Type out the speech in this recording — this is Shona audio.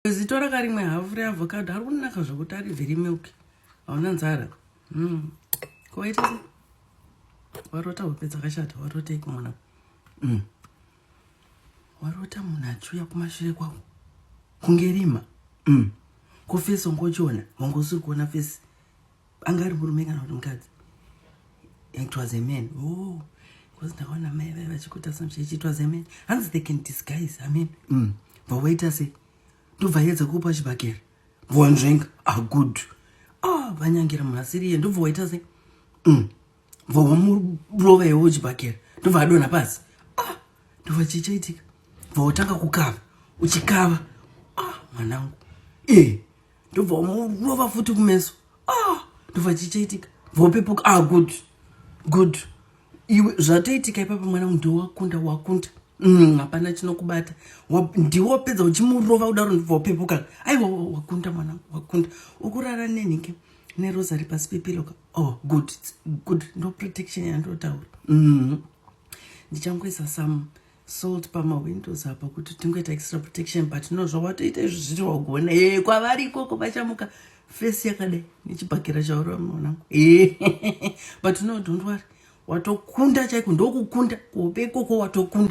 Zito rakarimwe hafu reavocado ari kunaka zvekuti ari very milk. Hauna nzara. Ko waita sei? Warota hope dzakashata, warotei kumwana? Warota munhu achiuya kumashure kwako kunge rima. Ko face wangochiona, wanga usiri kuona face. Anga ari murume kana kuti mukadzi? It was a man. Oh, because ndakaona mai vaiva vachikuita some chechi. It was a man. Hanzi they can disguise. I mean, Bva waita sei? Ndobva yedza kupa chibhakera. Bva wanzvenga. Ah, good. Ah, vanyangira munhu asiri iye. Ndobva waita sei? Bva wamurova iwe chibhakera. Ndobva adonha pasi. Ah, ndobva chichaitika. Bva watanga kukava. Uchikava. Ah, mwanangu. Eh, ndobva wamurova futi kumeso. Ah, ndobva chichaitika. Bva wapepuka. Ah, good. Good. Iwe zvatoitika ipapo mwanangu, ndowakunda, wakunda. Hapana chinokubata. Ndiwe wapedza uchimurova kudaro, ndobva wapepuka. Aiwa, wakunda mwanangu, wakunda. Ukurara nenhingi nerosary pasi pepillow. Oh, good. Good. Ndo protection yandotaura. Ndichangoisa some salt pamawindows apa kuti tingoita extra protection, but no, zvawatoita izvi zviri wagona. E, kwavari ikoko vachamuka face yakadai nechibhakera chaurova mwanangu. E, but no, don't worry, watokunda chaiko, ndokukunda kuhope ikoko, watokunda.